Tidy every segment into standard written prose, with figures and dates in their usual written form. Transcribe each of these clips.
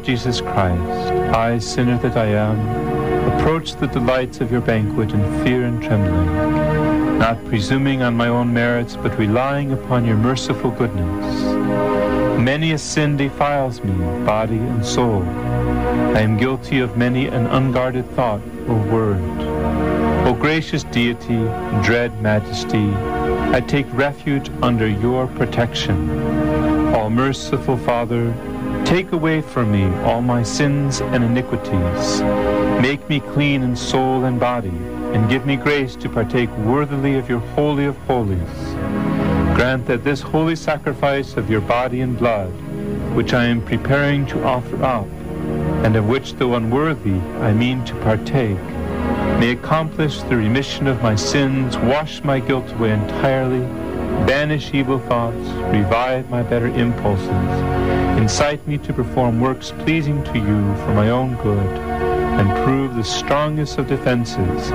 Lord Jesus Christ, I, sinner that I am, approach the delights of your banquet in fear and trembling, not presuming on my own merits, but relying upon your merciful goodness. Many a sin defiles me, body and soul. I am guilty of many an unguarded thought or word. O gracious deity, dread majesty, I take refuge under your protection. All merciful Father, take away from me all my sins and iniquities. Make me clean in soul and body, and give me grace to partake worthily of your holy of holies. Grant that this holy sacrifice of your body and blood, which I am preparing to offer up, and of which though unworthy I mean to partake, may accomplish the remission of my sins, wash my guilt away entirely, banish evil thoughts, revive my better impulses, incite me to perform works pleasing to you for my own good, and prove the strongest of defenses,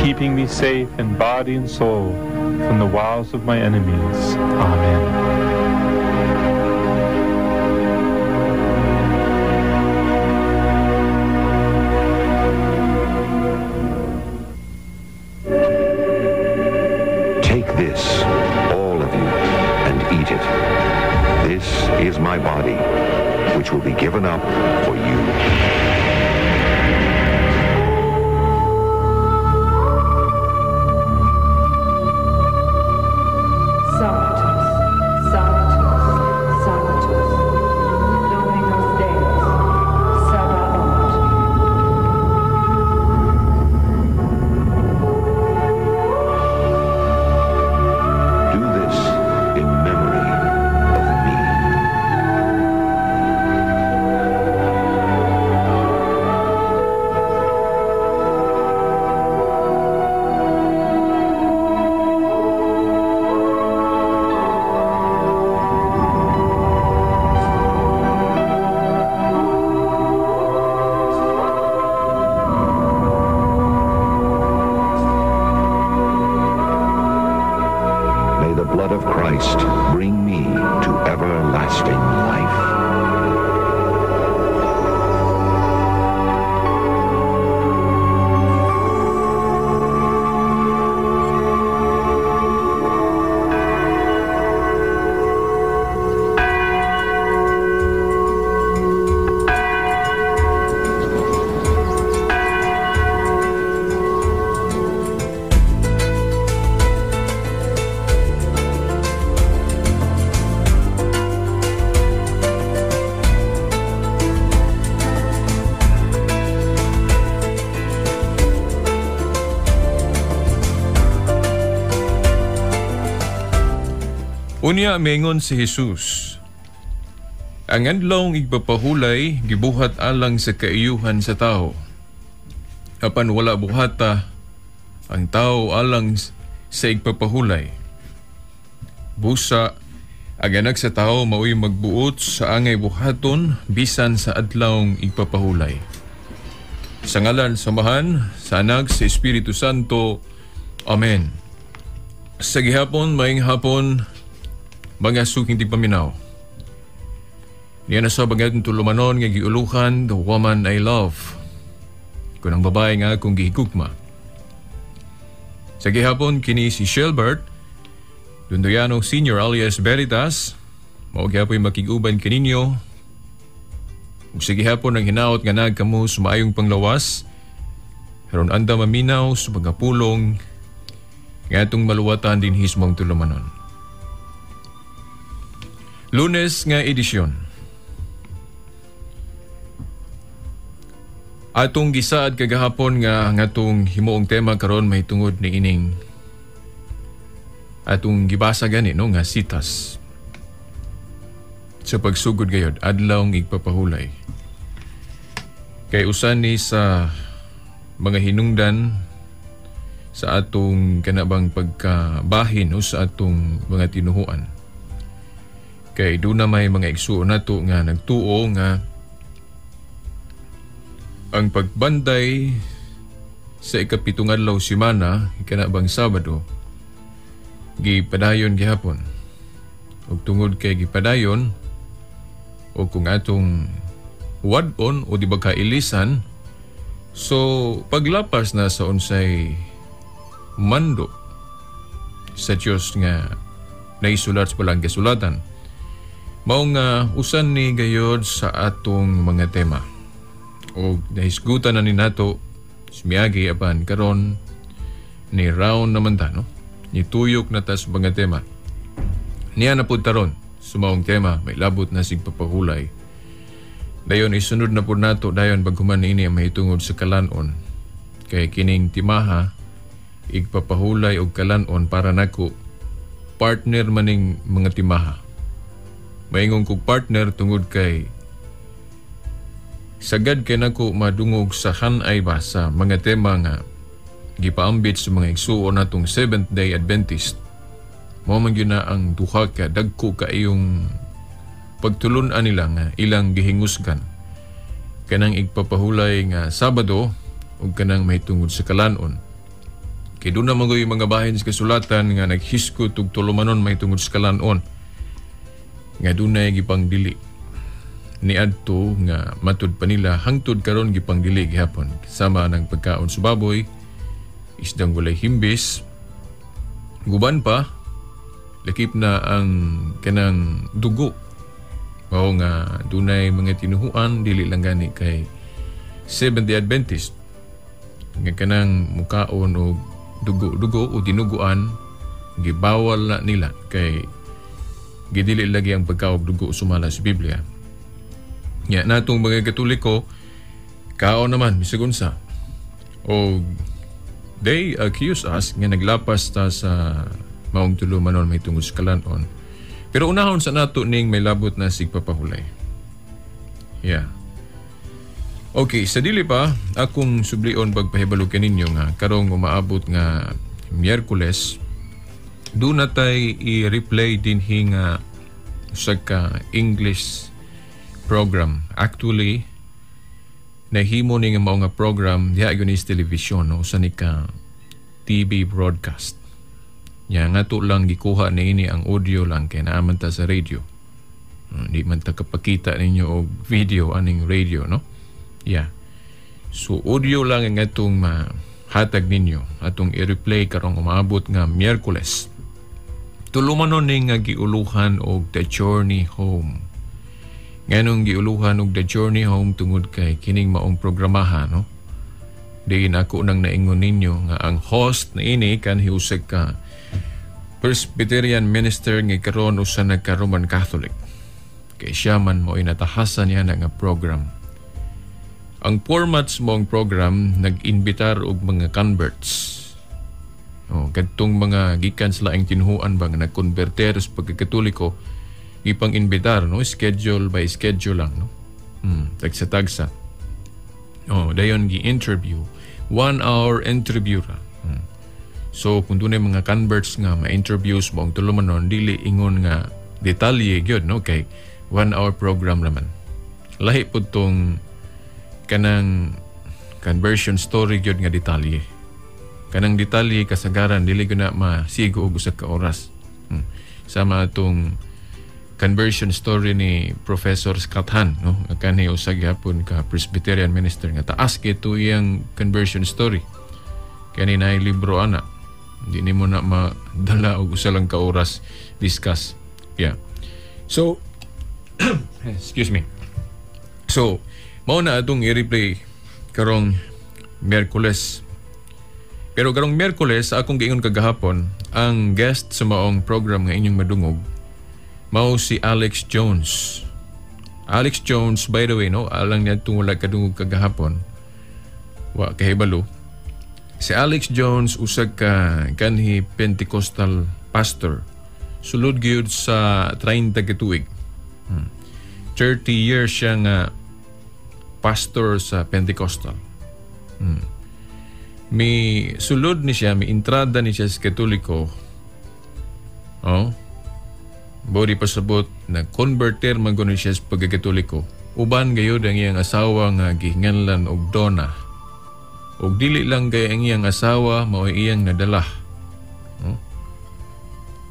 keeping me safe in body and soul from the wiles of my enemies. Amen. Take this, all of you, and eat it. This is my body, which will be given up for you. Sanctus, Sanctus, Sanctus, Dominus Deus, Sabaoth. Do this in memory of me. May the blood of Christ bring me to everlasting life. Unya mengon si Jesus, ang adlawng igpapahulay gibuhat alang sa kaiyuhan sa tao. Apan wala buhata ang tao alang sa igpapahulay. Busa, ang anak sa tao mao'y magbuot sa angay buhaton bisan sa adlawng igpapahulay. Sa ngalan sa Amahan, sa Anak, sa Espiritu Santo. Amen. Sa gihapon, maayong hapon, mga suking tigpaminaw. Niya na sa bagat tulumanon nga giuluhan, The Woman I Love. Kun ang babae nga akong gihigugma. Sa gihapon, kini si Shelbert Dunduyano Senior alias Veritas. Mao gihapoy makig-uban kaninyo. Ug sa gihapon ang hinaot nga nagkamo sa maayong panglawas. Aron anda maminaw sa mga pulong nga atong maluwatan din hismong tulumanon. Lunes nga edisyon. Atong gisaad kagahapon nga ang atong himuong tema karon mahitungod ni ining atong gibasa gani no nga sitas. Sa pagsugod gayod adlawng igpapahulay. Kay usan ni sa mga hinungdan sa atong kanabang pagkabahin o sa atong mga tinuhuan. Kay doon na may mga igsuon nato nga nagtuo nga ang pagbanday sa ikapitong adlaw semana, ikanabang Sabado, gipadayon gihapon. Ug tungod kay gipadayon, o kung atong wad-on o di ba kailisan. So paglapas na sa unsay mando sa Dios nga naisulat sa balang kasulatan. Mao nga usan ni gayod sa atong mga tema. O nahisgutan na ni nato sumiyagi apan karon ni round naman ta, no? Ni tuyok na ta sa mga tema. Niya na pud taron sumaong tema may labot na sig papahulay. Dayon isunod na pud nato dayon paghuman niini ang mahitungod sa kalanon. Kay kining timaha igpapahulay og kalanon para nako partner maning mga timaha. Maingon kog partner tungod kay sagad kay nako madungog sa hanay ba sa mga tema nga gipaambit sa mga igsuon natong Seventh Day Adventist. Mao man gyud na ang duha ka dagko ka iyong pagtulun-an nila nga ilang gihingusgan kanang igpapahulay nga Sabado ug kanang mahitungod sa kalanon. Kay doon na magoy mga bahin sa kasulatan nga naghiskot og tulumanon mahitungod sa kalanon nga dunay gipangdili niadto nga matud pa nila hangtod karon gipangdili gihapon sama ng pagkaon sa baboy, isdang walay himbis, guban pa lakip na ang kanang dugo. Mao nga dunay mga tinuhuan dili lang gani kay Seventh Day Adventist nga kanang mukaon og dugo-dugo o dinuguan gibawal na nila kay gidili lagi ang pagkaog dugo sumala sa Biblia. Nya natong mga Katoliko kaon naman bisag unsa. O they accuse us nga naglapas ta sa maong tulumanon may tungod sa kalanon. Pero unahon sa nato ning may labot na sigpapahulay. Yeah. Okay, sa dili pa akong sublion pagpahibalo kaninyo nga karong umaabot nga Miyerkules do na tay i-replay dinhi nga usa ka English program. Actually, nahimo ni nga mao nga program diha gyud ni sa television, no, usa ni ka TV broadcast. Nya nga to lang gikuha niini ang audio lang kay naa man ta sa radio. Di man ta kapakita ninyo og video aning radio, no? Yeah. So audio lang ang atong mahatag ninyo atong i-replay karong umaabot nga Miyerkules. Tulumanon ni nga giuluhan og The Journey Home. Nganong giuluhan og The Journey Home tungod kay kining maong programaha, no? Diin ako nang naingon ninyo nga ang host na ini kanhi usa ka Presbyterian minister nga karon usa na ka Roman Catholic. Kay siya man mo inatahasan niya na nga program. Ang formats mo ang program nag-imbitar og mga converts. Oh, kadtong mga gikan sa laing tinuhuan ba nga nagkonverter sa pagkakatoliko ipang-imbitar, no, schedule by schedule lang, no. Tagsa-tagsa. Oh, dayon gi-interview. 1 hour interview ra. So kung dunay mga converts nga ma-interviews mo ang tulumanon dili ingon nga detalye gyud, no, kay 1 hour program naman. Lahi pud tong kanang conversion story gyud nga detalye. Kanang detalye kasagaran dili gyud na masigo og usa ka oras. Sama atong conversion story ni Professor Scott Hahn, no, nga kanhi usa gihapon ka Presbyterian minister nga taas kay to iyang conversion story. Kani naay libro ana. Di nimo na madala og usa lang ka oras discuss. Yeah. So excuse me. So mao na atong i-replay karong Miyerkules. Pero karong Miyerkules, akong giingon kagahapon, ang guest sa maong program nga inyong madungog mao si Alex Jones. Alex Jones, by the way, no, alang niya itong wala kadungog kagahapon, wa kahibalo. Si Alex Jones usa ka kanhi Pentecostal pastor. Sulod gyud sa 30 ka tuig. 30 years siya nga pastor sa Pentecostal. Mi sulod ni siya, mi entrada ni siya sa Katoliko. Oh. Body pasabot na converter man kuno siya sa pagkakatoliko. Uban gayud ang iyang asawa nga gihinganlan og Donna. Og dili lang kay ang iyang asawa mao iyang nadala. Oh.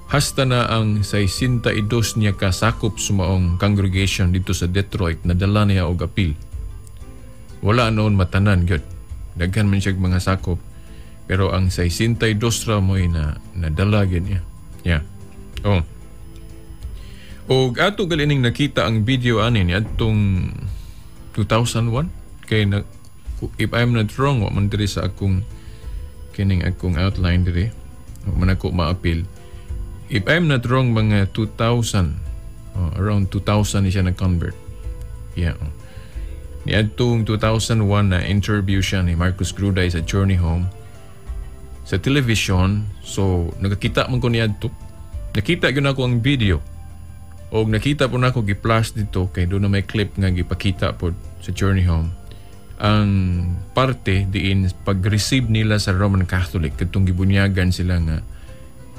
Hasta na ang 62 niya kasakop sa maong congregation dito sa Detroit, nadala niya og apil. Wala noon matanan gyud. Daghan man siya mga sakop. Pero ang 62 ra mo'y na nadala gyud niya. Yeah. Oh. Og ato galining nakita ang video ani ni adtong 2001 kay na, if I'm not wrong, wa man diri sa akong kining akong outline diri. Wa man ako maapil. If I'm not wrong, mga 2000, oh, around 2000 ni siya na-convert. Yeah. Oh. Niadtong 2001 na interview siya ni Marcus Gruday sa Journey Home sa television. So, nagakita man ko niadto. Nakita gyud nako ang video. Og nakita po nako gi-flash dito kay doon na may clip nga gipakita po sa Journey Home. Ang parte diin pag-receive nila sa Roman Catholic kadtong gibunyagan sila nga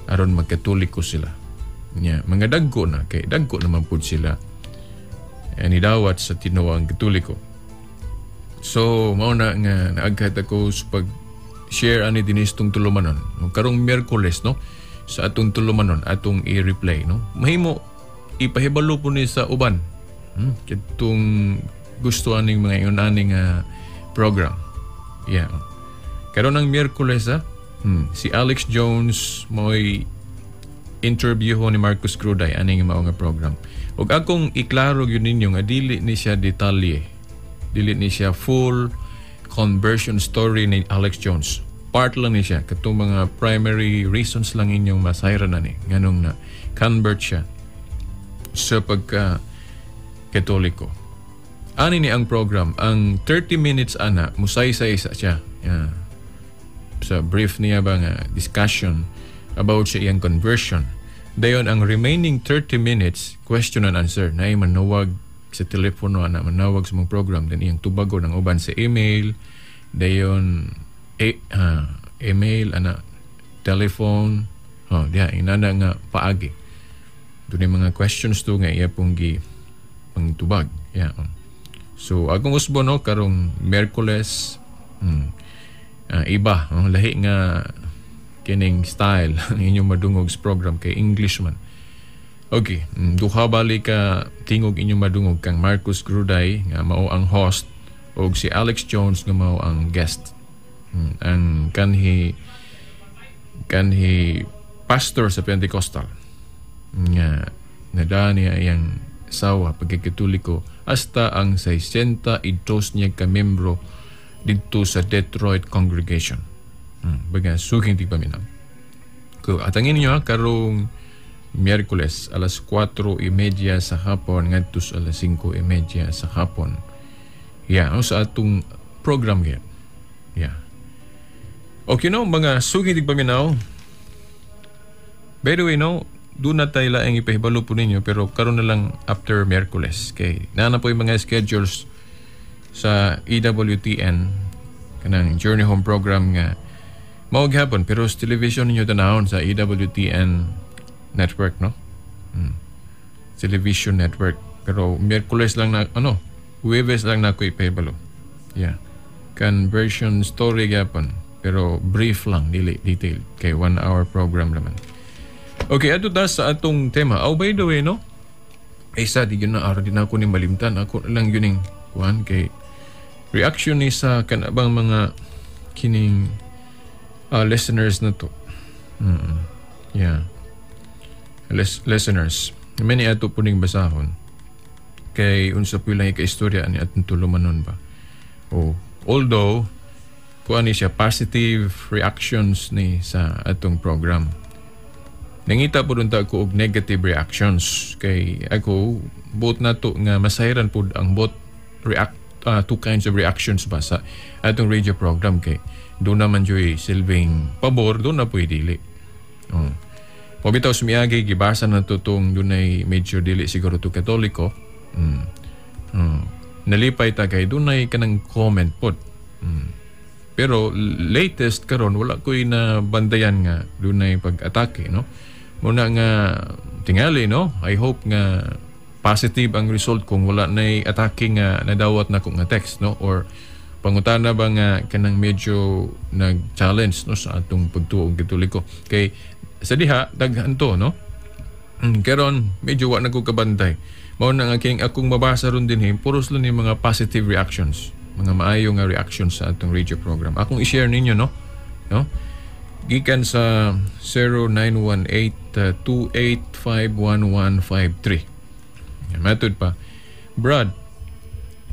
aron magkatoliko sila. Nya, mga dagko na kay dagko naman pud sila. Nidawat sa tinuang Katoliko. So, mao na nga naaghat ako sa pag-share ani dinis tong tulumanon. Karong Miyerkules, no? Sa atong tulumanon, atong i-replay, no? Mahimo ipahibalo po ni sa uban. Kitong gusto aning mga ingon aning program. Yeah. Karon ang Miyerkules, ha? Si Alex Jones mo'y interview ho ni Marcus Gruday aning mao nga program. Ug akong iklaro gyud ninyo nga dili ni siya detalye. Dili ni siya full conversion story ni Alex Jones. Part lang ni siya katong mga primary reasons lang inyong masayran na ni nganong na convert siya sa pagka Katoliko. Ani ni ang program, ang 30 minutes ana musaysay sa siya. Yeah. Sa brief niya ba nga discussion about sa iyang conversion. Dayon ang remaining 30 minutes question and answer na ay manawag sa telepono ana, manawag sa mga program, then iyang tubagon ang uban sa email, dayon email ana, telephone, oh diha inana nga paagi. Doon yung mga questions to nga iya pong gi pangtubag. Yeah. So akong usbo, no, karong Miyerkules, iba, oh, lahi nga kining style ang inyong madungog sa program kay English man. Okay, duha bali ka tingog inyong madungog, kang Marcus Gruday nga mao ang host og si Alex Jones nga mao ang guest. Ang kanhi pastor sa Pentecostal nga nada niya iyang sawa pagkakatoliko hasta ang 62 niya ka membro didto sa Detroit congregation. Baga suking tigpaminaw. Ko atangin niyo ha, karong Miyerkules alas 4:30 sa hapon ngadto sa alas 5:30 sa hapon. Yeah, sa atong program gyud. Yeah. Okay, no, mga suking tigpaminaw. By the way, no, doon na tayo laing ipahibalo po ninyo pero karon na lang after Miyerkules. Kay naa na po yung mga schedules sa EWTN kanang Journey Home program nga mao gihapon, pero sa television ninyo tanawon sa EWTN network, no? Television network. Pero Miyerkules lang na ano, Huwebes lang na ako ipahibalo. Yeah. Conversion story gyapon pero brief lang, dili detailed kay 1 hour program naman. Okay, ato ta sa atong tema. Oh, by the way, no? Ay, sa, di yun na, araw din ako ni malimtan. Ako na lang yun yung kuhan kay reaction ni sa kanabang mga kining listeners na to. Yeah. Listeners. Many ato po ning basahon. Kay unsa po lang ika-istorya ani atong tulumanon ba. Oh, although, kuan ni siya positive reactions ni sa atong program. Nangita po dun ta ko og negative reactions kay ako both na to nga masayran pud ang both react two kinds of reactions ba sa atong radio program kay doon naman joy silbing pabor, doon na po'y dili. Oh. Pabitaw sumiagi gibasa na to tong dunay medyo dili siguro to Katoliko. Nalipay ta kay dunay kanang comment pod. Pero latest karon wala ko'y na bandayan nga dunay pag-atake, no? Muna nga tingali, no? I hope nga positive ang result kung wala nay atake nga nadawat na ko nga text, no? Or pangutana ba nga kanang medyo nag-challenge, no, sa atong pagtuo og Katoliko. Kay Sa diha daghan to, no? Karon medyo wa na ko kabantay. Mao na nga kining akong mabasa ron dinhi, puros lang ni mga positive reactions, mga maayo nga reactions sa atong radio program. Akong i-share ninyo, no? No? Gikan sa 0918-2851153. Yan, matud pa. "Brad,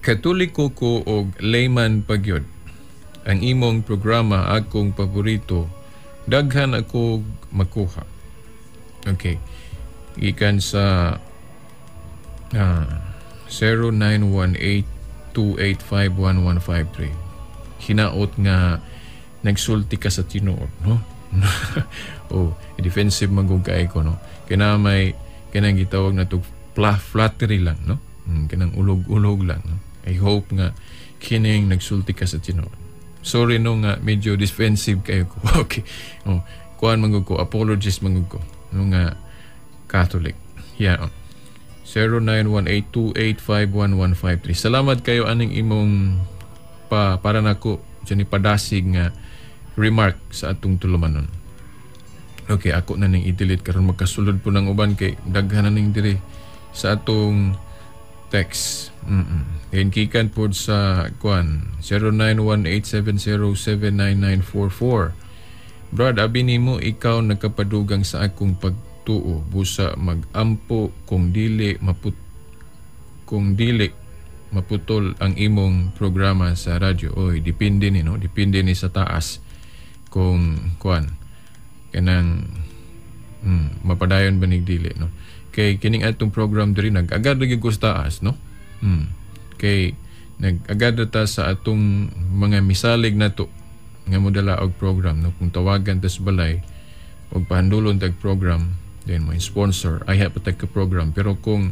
Katoliko ko og layman pagyud. Ang imong programa akong paborito. Daghan ako makuha." Okay. Gikan sa 0918-2851153. Hinaot nga nagsulti ka sa tinuod, no? Oh, defensive man kung kay ko, no? Kina may kanang gitawag na to flattery lang, no? Kanang ulog-ulog lang, no? I hope nga kining nagsulti ka sa tinuod. Sorry, no, nga medyo defensive kayo ko. Okay. Oh, kuan man ko, apologist man ko, no, nga Catholic. Yeah. 0918-2851153. Salamat kayo aning imong pa para nako dyan ipadasig nga remark sa atong tulumanon. Okay, ako na ning i-delete karon magkasulod po ng uban kay daghan na ning diri sa atong text. Then gikan pod sa kuan 091870799944. "Brad, abi nimo ikaw nagkapadugang sa akong pagtuo. Busa magampo kung dili maputol ang imong programa sa radyo." Oy, depende ni, no, depende ni sa taas kung kuan kanang mapadayon ba nig dili, no? Kay kining atong program diri nag-agad lagi ko sa taas, no? Kay nag-agad ta sa atong mga misalig nato nga modala og program, no? Kung tawagan ta sa balay og pahandulon tag program, then may sponsor ay pa tag ka program, pero kung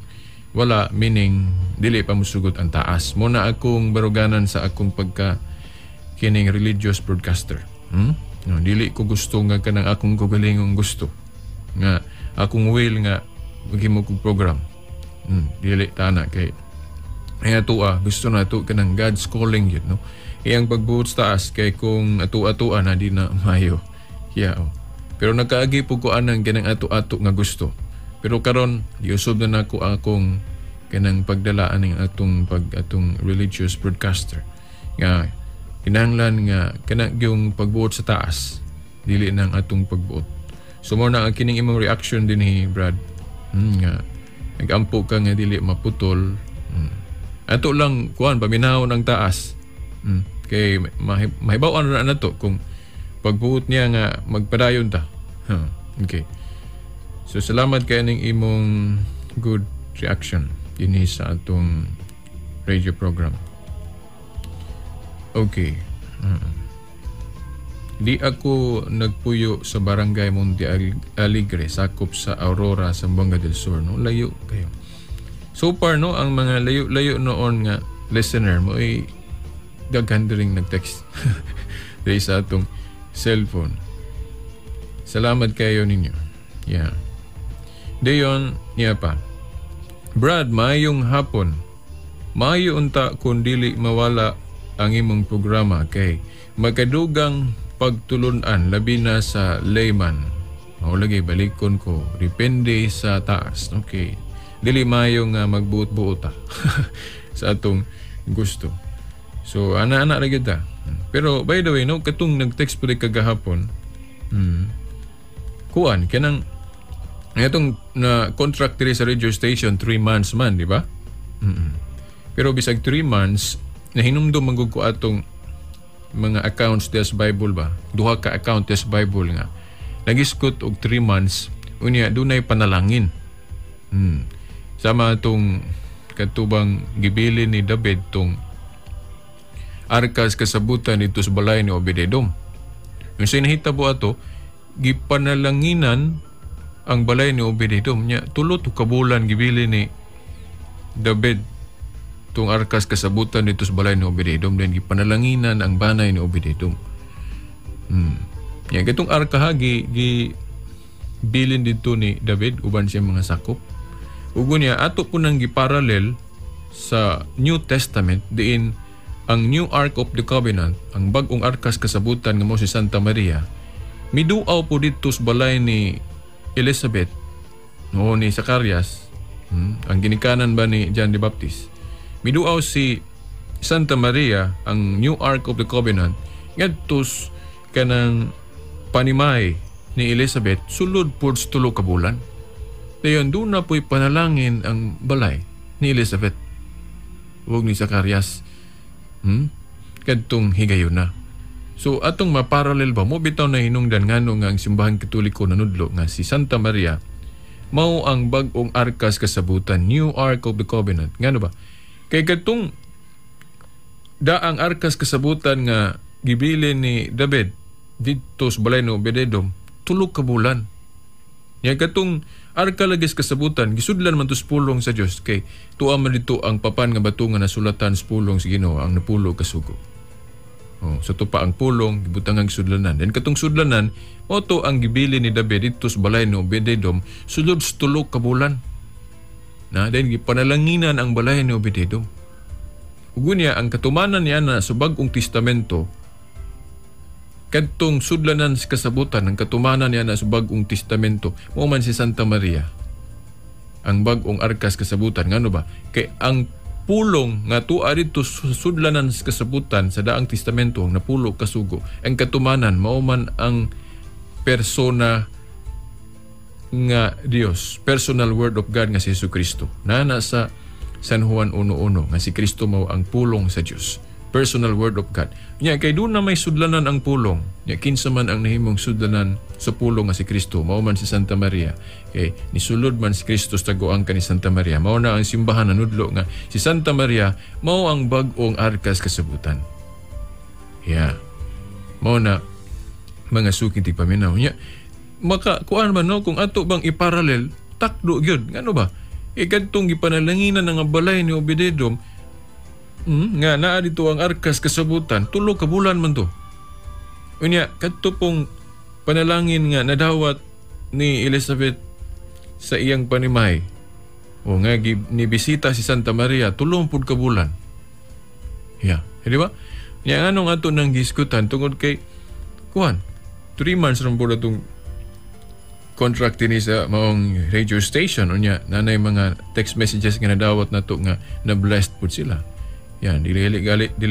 wala, meaning dili pa musugot ang taas mo na akong baruganan sa akong pagka kining religious broadcaster. No, dili ko gusto nga kanang akong kaugalingong gusto nga akong will nga maghimo kog program. Dili tana kay ay ato gusto na ato kanang God's calling yun, no? Iyang pagbuot sa taas kay kung ato-atoa na di na mayo. Yeah, oh. Pero nakaagi po ko anang kanang ato-ato nga gusto. Pero karon giusob na nako akong kanang pagdala aning atong pag atong religious broadcaster nga kinahanglan nga kana yung pagbuot sa taas, dili nang atong pagbuot. So mo na ang kining imong reaction dinhi, Brad. Nga nagampo ka nga dili maputol. Ato lang kuan paminahon ang taas. Kay mahibaw-an ra nato kung pagbuot niya nga magpadayon ta. Huh. Okay. So salamat kay ning imong good reaction dinhi sa atong radio program. Okay. Di ako nagpuyo sa Barangay Monte Alegre, sakop sa Aurora, Zamboanga del Sur. No? Layo kayo. So far, no, ang mga layo-layo noon nga listener mo ay daghan ring nag-text diri sa atong cellphone. Salamat kayo ninyo. Yeah. Dayon, niya pa. "Brad, maayong hapon. Maayo unta kung dili mawala ang imong programa kay magkadugang pagtulunan labi na sa layman." Mao lagi balikon ko. Depende sa taas. Okay. Dili maayo nga magbuot-buot ta sa atong gusto. So ana-ana ra gyud ta. Pero by the way, no, katong nag-text po kagahapon, kuan kanang itong na contract diri sa radio station 3 months man, di ba? Pero bisag 3 months, nahinumdum man gud ko atong mga accounts des Bible ba? Duha ka account des Bible nga nagisgot og 3 months, unya dunay panalangin. Sama atong katubang gibilin ni David tong arkas kasabutan dito sa balay ni Obed-Edom. Yung sa nahitabo ato, gipanalanginan ang balay ni Obed-Edom niya. Tulo to ka bulan gibili ni David tong arkas kasabutan dito sa balay ni Obed-Edom, then gipanalanginan ang banay ni Obed-Edom. Yan, katong arka ha, gi bilin dito ni David uban siya mga sakop. Ug niya ato po nang giparallel sa New Testament diin ang New Ark of the Covenant, ang bag-ong arkas kasabutan nga mo si Santa Maria, miduaw po dito sa balay ni Elizabeth no ni Zacarias, ang ginikanan ba ni John the Baptist, miduaw si Santa Maria, ang New Ark of the Covenant, ngadto kanang panimay ni Elizabeth sulod pod sa 3 ka bulan. Dayon doon na po'y panalangin ang balay ni Elizabeth ug ni Zacarias. Kadtong higayon na. So atong maparallel ba mo bitaw na hinungdan ngano nga ang Simbahang Katoliko nanudlo nga si Santa Maria mao ang bag-ong arkas kasabutan, New Ark of the Covenant. Ngano ba? Kay kadtong daang arkas kasabutan nga gibilin ni David didto sa balay ni Obededom, 3 ka bulan. Nya katong arka lagi sa kasabutan gisudlan man to sa pulong sa Dios, kay tuwa man dito ang papan nga bato nga nasulatan sa pulong sa Ginoo, ang napulo ka sugo. Oh, sa so, pa ang pulong gibutang ang sudlanan. Then katong sudlanan mao to ang gibili ni David didto sa balay ni Obededom sulod sa 3 ka bulan. Na then gipanalanginan ang balay ni Obededom. Ug unya ang katumanan niya na sa Bag-ong Testamento, kadtong sudlanan sa kasabutan, ang katumanan niya na sa Bag-ong Testamento mao man si Santa Maria ang bag-ong arkas kasabutan. Ngano ba? Kay ang pulong nga tuwa didto sudlanan sa kasabutan sa Daang Testamento, ang napulo kasugo, ang katumanan mao man ang persona nga Dios, personal word of God nga si Jesucristo. Nana sa San Juan 1:1 nga si Kristo mao ang pulong sa Dios, personal word of God. Nya kay doon na may sudlanan ang pulong. Nya kinsa man ang nahimong sudlanan sa pulong nga si Kristo, mao man si Santa Maria. Kay nisulod man si Kristo sa taguang kani Santa Maria. Mao na ang simbahan nanudlo nga si Santa Maria mao ang bag-ong arkas kasabutan. Yeah. Mao na mga suking tigpaminaw. Nya maka kuan man no, kung ato bang iparallel takdo gyud. Ngano ba? E kadtong gipanalanginan ang balay ni Obededom, nga naa dito ang arkas kasabutan, 3 ka bulan man to. Unya kadto pong panalangin nga nadawat ni Elizabeth sa iyang panimay o nga nibisita si Santa Maria, 30 ka bulan. Yeah, di ba? Nya anong ato nang giskutan tungod kay kuan 3 months ron po atong contract dinhi sa maong radio station. Unya nanay mga text messages nga nadawat nato nga na blessed pud sila. Yan, dili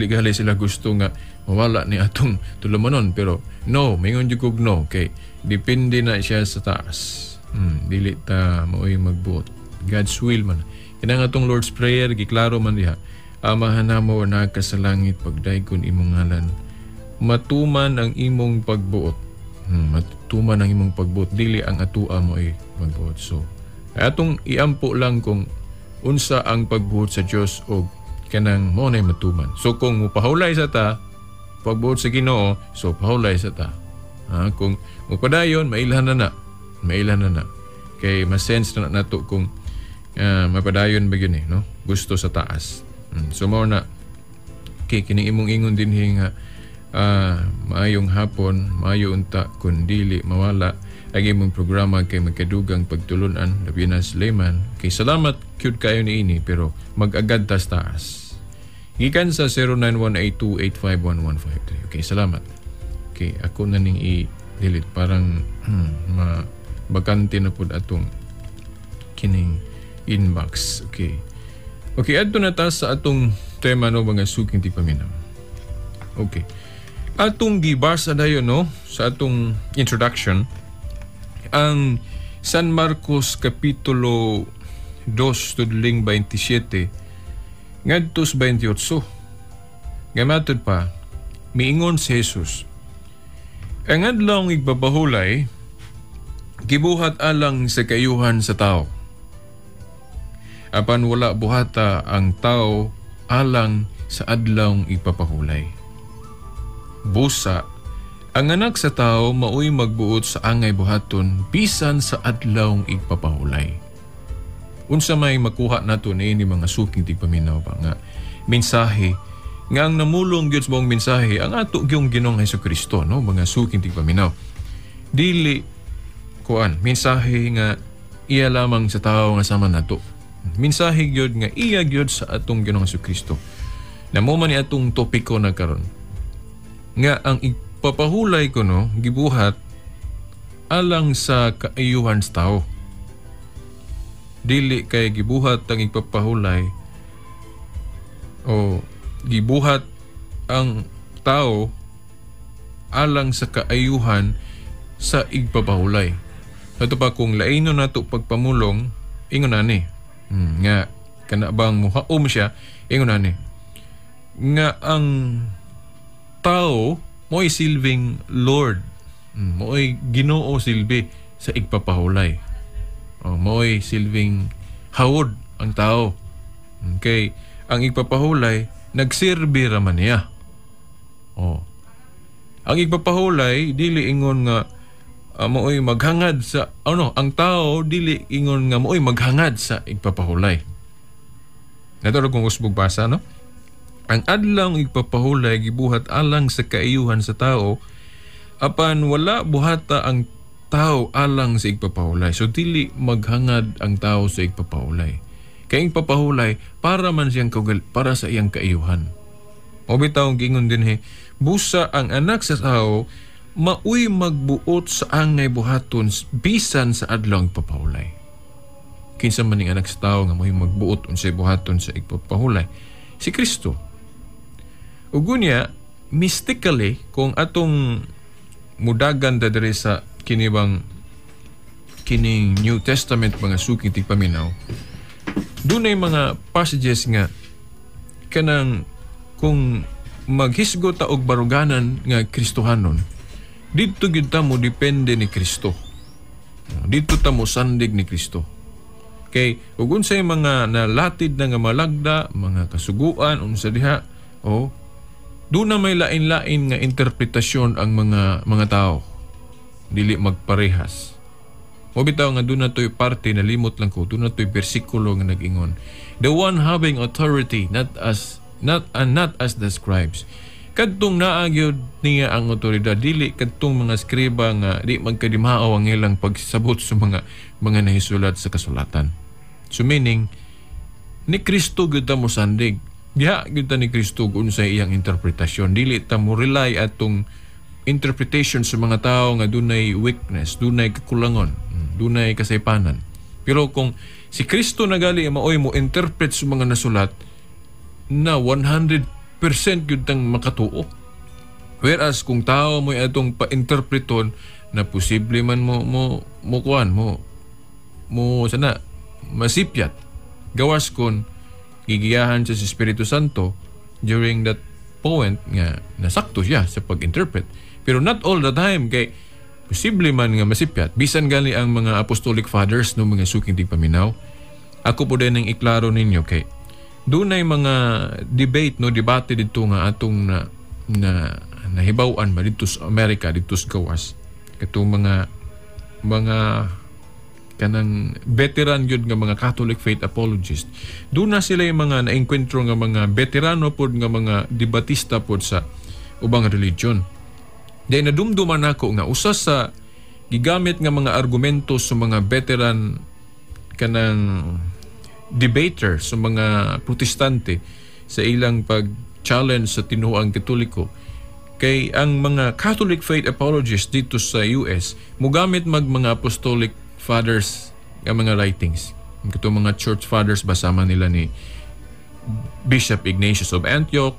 gali sila gusto nga mawala ni atong tulumanon, pero no, mingon jud kog no kay depende na siya sa taas. Dili ta maoy magbuot. God's will man. Kinang atong Lord's Prayer giklaro man diha. Amahan namo na ka sa langit, pagdaygon imong ngalan. Matuman ang imong pagbuot. Matuman ang imong pagbuot, dili ang atua mo ay magbuot. So, atong iampo lang kung unsa ang pagbuot sa Dios og kanang mo nay matuman. So kung mupahulay sa ta pagbuot sa Ginoo, so pahulay sa ta. Kung mupadayon, mailhan na na. Mailhan na na. Kay ma-sense na nato kung mapadayon ba yun eh, no? Gusto sa taas. So mao na kay kining imong ingon dinhi nga maayong hapon, maayo unta kun dili mawala ang imong programa kay magkadugang pagtulunan, labi na Suleiman. Kay salamat cute kayo niini, pero mag-agad tas taas. Gikan sa 0918-285-1153. Okay, salamat. Okay, ako na ning i-delete. Parang mabakante na po atong kining inbox. Okay. Okay, adto na ta sa atong tema no, mga suking tigpaminaw. Okay. Atong gibasa dayon no sa atong introduction ang San Marcos Kapitulo 2 tudling 27 ngadto sa 28. Nga matud pa, miingon si Jesus, ang adlawng igbabahulay gibuhat alang sa kayuhan sa tao. Apan wala buhata ang tao alang sa adlawng ipapahulay. Busa, ang anak sa tao maoy magbuot sa angay buhaton bisan sa adlawng igpapahulay. Unsa may makuha nato niini mga suking tigpaminaw ba nga mensahe nga ang namulong gyud sa maong mensahe ang ato gyung Ginoong Hesukristo no, mga suking tigpaminaw. Dili kuan mensahe nga iya lamang sa tao nga sama nato. Mensahe gyud nga iya gyud sa atong Ginoong Hesukristo. Namo man ni atong topiko na karon nga ang ipapahulay ko no gibuhat alang sa kaayuhan sa tao. Dili kay gibuhat ang igpapahulay o gibuhat ang tao alang sa kaayuhan sa igpapahulay. Ato pa kung laino nato pagpamulong, ingon ani. Nga kana bang muhaom siya, ingon ani. Nga ang tao mo'y silbing Lord. Mo'y Ginoo silbi sa igpapahulay. O, mo'y silbing hawod ang tao. Okay, ang igpapahulay nagsirbi ra man niya. O. Ang igpapahulay dili ingon nga mo'y maghangad sa ano, ang tao dili ingon nga mo'y maghangad sa igpapahulay. Naturo kong usbog basa, no? Ang adlaw igpapahulay gibuhat alang sa kaayuhan sa tao, apan wala buhata ang tao alang sa igpapahulay. So dili maghangad ang tao sa igpapahulay. Kay igpapahulay para man siyang para sa iyang kaayuhan. O bitaw gingon dinhi, busa ang anak sa tao maoy magbuot sa angay buhaton bisan sa adlaw igpapahulay. Kinsa man ning anak sa tao nga maoy magbuot unsay buhaton sa igpapahulay? Si Kristo. Ug unya, mystically, kung atong mudagan ta diri sa kinibang kining New Testament, mga suking tigpaminaw, dunay mga passages nga kanang kung maghisgot ta og baruganan nga Kristohanon, didto gyud ta mo depende ni Kristo. Didto ta mo sandig ni Kristo. Kay ug unsay mga nalatid na nga malagda, mga kasuguan unsa diha, o doon na may lain-lain nga interpretasyon ang mga tao. Dili magparehas. Mo bitaw nga doon na to'y parte, nalimot lang ko, doon na to'y bersikulo nga nag-ingon. The one having authority, not as the scribes. Kadtong naa gyud niya ang otoridad, dili kadtong mga skriba nga di magkadimaaw ang ilang pagsabot sa mga nahisulat sa kasulatan. So meaning, ni Kristo gyud ta mo sandig. Diha gyud ta ni Kristo unsay iyang interpretasyon. Dili ta mo rely atong interpretation sa mga tao nga dunay weakness, dunay kakulangon, dunay kasaypanan. Pero kung si Kristo nagali maoy mo interpret sa mga nasulat na 100% gyud tang makatuo. Whereas kung tao mo'y atong pa-interpreton na posible man mo mo mo kuan mo mo sana masipyat, gawas kon gigiyahan siya sa Espiritu Santo during that point nga nasakto siya sa pag-interpret. Pero not all the time, kay posible man nga masipyat. Bisan gali ang mga apostolic fathers no, mga suking tigpaminaw. Ako po din ang iklaro ninyo kay dunay mga debate, no, debate dito nga atong na, na nahibaw-an ba dito sa Amerika, dito sa gawas. Katong mga kanang veteran gyud nga mga Catholic faith apologist. Doon na sila yung mga naengkwentro nga mga veterano pod nga mga debatista pod sa ubang religion. Dahil nadumduman nako nga usa sa gigamit nga mga argumento sa mga veteran kanang debater sa mga Protestante sa ilang pag-challenge sa tinuoang Katoliko, kay ang mga Catholic faith apologists dito sa US mugamit mag mga apostolic fathers nga mga writings. Ito mga church fathers basama nila ni Bishop Ignatius of Antioch,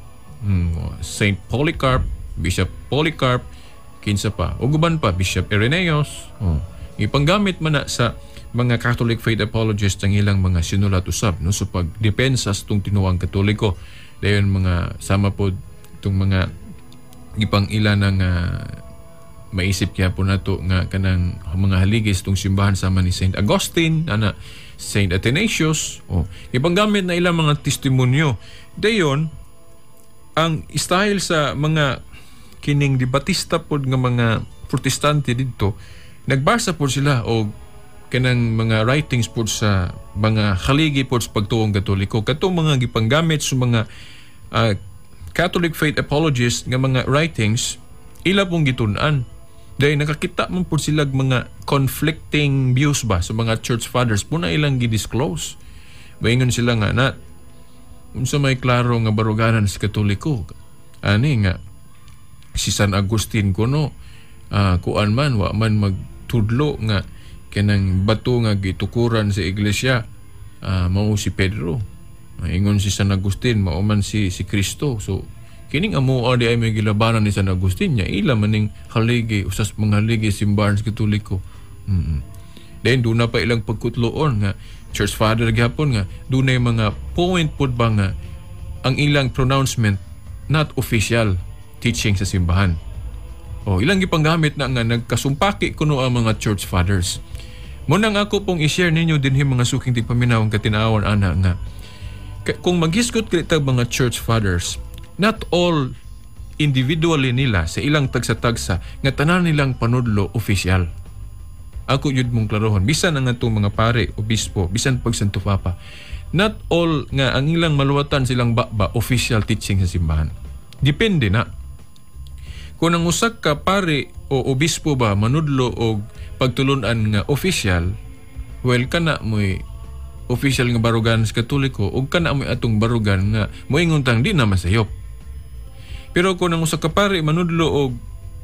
Saint Polycarp, Bishop Polycarp, kinsa pa, ug uban pa, Bishop Irenaeus. Oh. Ipanggamit man na sa mga Catholic faith apologists ang ilang mga sinulat usab, no, sa pagdepensa sa itong tinuoang Katoliko. Dayon mga sama po itong mga ipang ila ng maisip kaya po nato nga kanang mga haligis itong simbahan sama ni Saint Augustine, ana Saint Athanasius. Oh, ipanggamit na ilang mga testimonyo. Dayon ang style sa mga kining debatista pod nga mga Protestante didto, nagbasa pod sila og kanang mga writings pod sa mga haligi pod sa pagtuong Katoliko. Katong mga gipanggamit sa mga Catholic faith apologists nga mga writings, ila pong gitun-an. Dahil nakakita man po sila mga conflicting views ba sa mga church fathers po na ilang gi-disclose. Maingon sila nga na unsa may klaro nga baruganan sa Katoliko. Ani nga si San Agustin kuno kuan man wa man magtuo tudlo nga kanang bato nga gitukuran sa iglesia, mao si Pedro. Ingon si San Agustin mao man si Kristo. So kining amoa di ay may gilabanan ni San Agustin nya ila maning haligi, usas mga haligi simbahan sa Katoliko. Then doon na pa ilang pagkutloon nga church father gihapon nga dunay mga point pud ba nga ang ilang pronouncement not official teaching sa simbahan. O ilang gipanggamit na nga nagkasumpaki kuno ang mga church fathers. Munang ako pong i-share ninyo dinhi mga suking tigpaminaw ang katinawan ana nga kung maghisgot kita mga church fathers, not all individually nila sa ilang tagsa-tagsa nga tanan nilang panudlo official. Ako yun mong klarohon, bisan ang atong mga pare, obispo, bisan pag Santo Papa, not all nga ang ilang maluwatan silang baba official teaching sa simbahan. Depende na. Kung ang usa ka pare o obispo ba manudlo og pagtulunan nga official, well kana mo'y official nga barugan sa Katoliko ug kana mo'y atong barugan nga moingon tang di na masayop. Pero kung ang usa ka pare manudlo og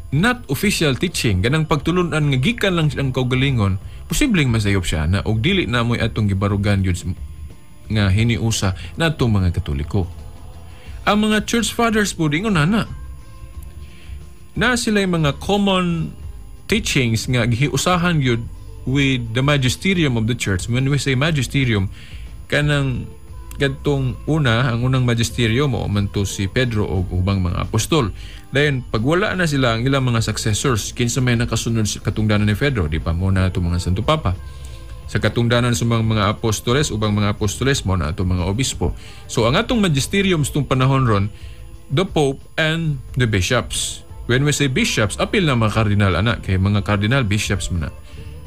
not official teaching, ganang pagtulunan nga gikan lang siyang kaugalingon, posibleng masayop siya na og dili na mo'y atong gibarugan yun nga hiniusa na atong mga Katoliko. Ang mga church fathers po ingon na na sila mga common teachings nga gihiusahan yun with the magisterium of the church. When we say magisterium, kanang kadtong una, ang unang magisterium mo man to si Pedro o ubang mga apostol. Then pag wala na sila ang ilang mga successors, kinsa may nakasunod sa katungdanan ni Pedro, di pa mo na itong mga Santo Papa. Sa katungdanan sa mga apostoles, ubang mga apostoles mo na itong mga obispo. So ang atong magisterium sa itong panahon ron, the Pope and the bishops. When we say bishops, apil na mga kardinal ana, kay mga kardinal bishops man na.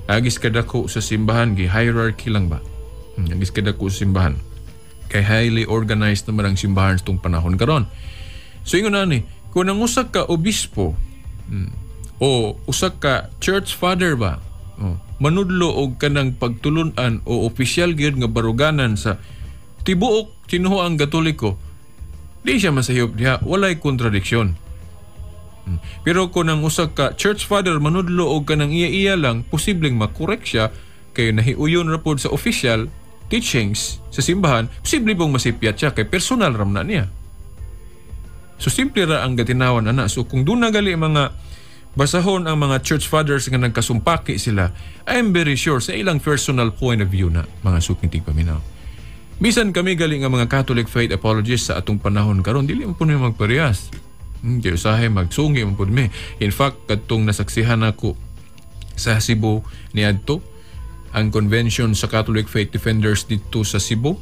Agis kadako sa simbahan, gi hierarchy lang ba? Agis kadako sa simbahan. Kay highly organized naman ang simbahan sa itong panahon karon. So ingon ani, kung ang usa ka obispo o usa ka church father ba, manudlo og kanang pagtulun-an o opisyal gyud nga baruganan sa tibuok tinuoang Katoliko, di siya masayop diha, walay kontradiksyon. Pero kung ang usa ka church father manudlo og kanang iya-iya lang, posibleng makorek siya kay nahiuyon ra pod sa official teachings sa simbahan, posible pong masipyat siya kay personal ram na niya. So simple ra ang gatinawan ana. So kung doon na gali mga basahon ang mga church fathers nga nagkasumpaki sila, I am very sure sa ilang personal point of view na mga suking tigpaminaw. Bisan kami gali nga mga Catholic faith apologists sa atong panahon karon, dili man po ni magparehas. Kaya usahay magsungi man pud mi. In fact, kadtong nasaksihan nako sa Cebu niadto ang convention sa Catholic Faith Defenders dito sa Cebu.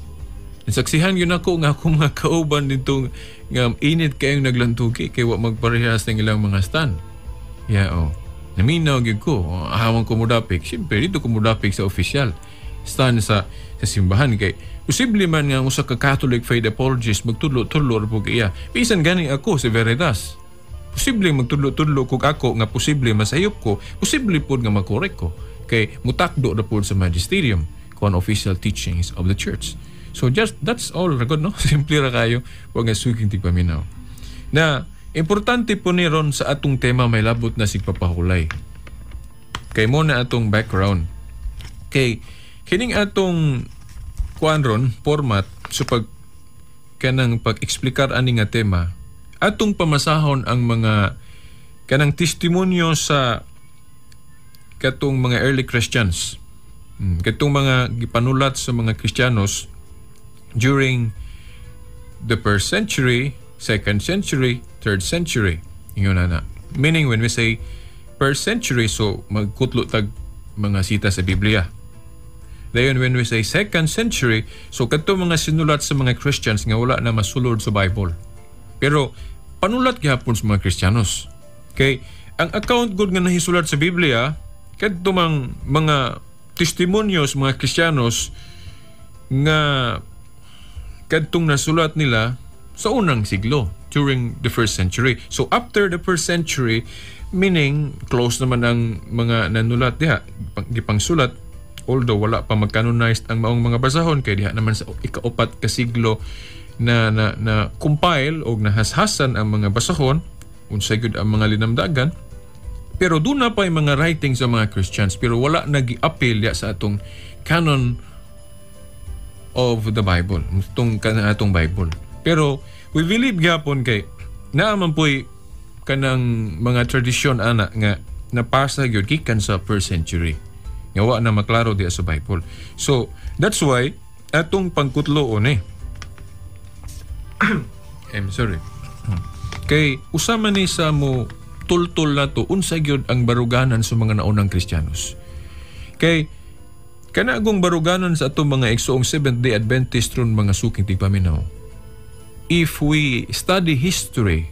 Nasaksihan yun ako nga akong mga kauban dito nga init kayong naglantuki kay wa magparehas ng ilang mga stand. Yeah, oh. Naminaw gyud ko. Ahawang ko mudapik. Siyempre, dito ko mudapik sa official stand sa simbahan kay posible man nga usa ka Catholic faith apologist magtudlo-tudlo ra pug iya. Bisan gani ako si Veritas. Posible magtudlo-tudlo kog ako nga posible masayop ko, posible pud nga makorek ko kay mutakdo ra pud sa magisterium kon official teachings of the church. So just that's all ra gud, no? Simple ra kayo, wag nga suking tigpaminaw. Na importante po ni ron sa atong tema may labot na sigpapahulay. Kay mo na atong background. Kay kining atong kuan ron format so pag kanang pag-eksplikar ani nga tema, atong pamasahon ang mga kanang testimonyo sa katong mga early Christians. Katong mga gipanulat sa mga Kristiyanos during the first century, second century, third century. Ingon na. Meaning when we say first century, so magkutlo tag mga sita sa Biblia. Dayon when we say second century, so kadto mga sinulat sa mga Christians nga wala na masulod sa Bible. Pero panulat gihapon sa mga Kristiyanos. Kay ang account gud nga nahisulat sa Biblia, kadto mang mga testimonyo sa mga Kristiyanos nga kadtong nasulat nila sa unang siglo, during the first century. So after the first century, meaning close naman ang mga nanulat diha, gipangsulat, although wala pa mag-canonized ang maong mga basahon kay diha naman sa ikaupat ka siglo na na, na compile og nahashasan ang mga basahon unsay gyud ang mga linamdagan. Pero doon na pa yung mga writing sa mga Christians, pero wala nag-appeal ya sa atong canon of the Bible, itong atong Bible. Pero we believe gyapon kay naa man po'y kanang mga tradisyon ana nga napasa gyud gikan sa first century nga wa na maklaro diya sa Bible. So that's why atong pangkutloon eh. I'm sorry. Kay usa man ni sa mo tultol na to unsa gyud ang baruganan sa mga naunang Kristiyanos. Kay kanagong baruganan sa atong mga igsoong Seventh-day Adventist ron, mga suking tigpaminaw. If we study history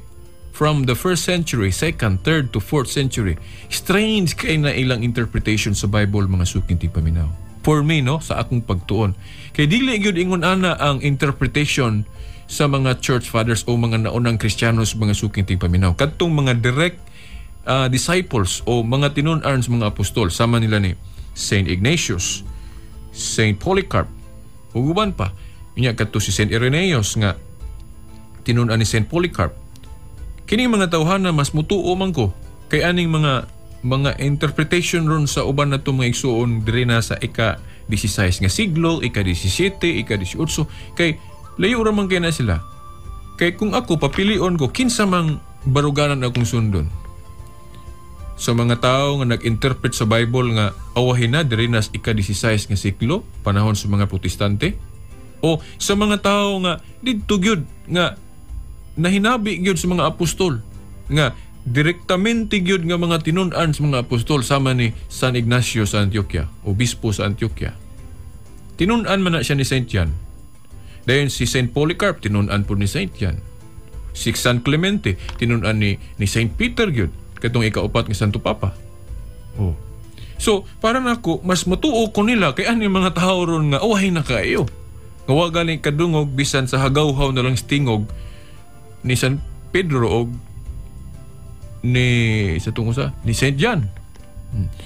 from the first century, second, third to fourth century, strange kay na ilang interpretation sa Bible, mga suking tigpaminaw. For me, no, sa akong pagtuon. Kay dili gyud ingon ana ang interpretation sa mga church fathers o mga naunang Kristiyanos, mga suking tigpaminaw. Kadtong mga direct disciples o mga tinun-an sa mga apostol, sama nila ni Saint Ignatius, Saint Polycarp, ug uban pa. Unya kadto si Saint Irenaeus nga tinun-an ni Saint Polycarp. Kini mga tawhana, mas mutuo man ko kay aning mga interpretation ron sa uban nato mga igsuon diri na sa ika 16 nga siglo, ika 17, ika 18, kay layo ra man kay na sila. Kay kung ako papilion ko kinsa mang baruganan akong sundon, sa mga tao nga nag-interpret sa Bible nga awahin na diri na sa ika 16 nga siglo, panahon sa mga Protestante, o sa mga tao nga didto gyud nga nahinabi gyud sa mga apostol, nga direktamente gyud nga mga tinun-an sa mga apostol, sama ni San Ignacio sa Antioquia, obispo sa Antioquia? Tinun-an man na siya ni Saint John. Dayon si Saint Polycarp, tinun-an po ni Saint John. Si San Clemente, tinun-an ni Saint Peter gyud, katong ikaupat nga Santo Papa. Oh. So, para nako, mas matuo ko nila kay ani mga tao ron nga uwahin na kaayo. Nga wa gani kadungog bisan sa hagawhaw na lang stingog ni San Pedro og ni sa tungo sa ni Saint John.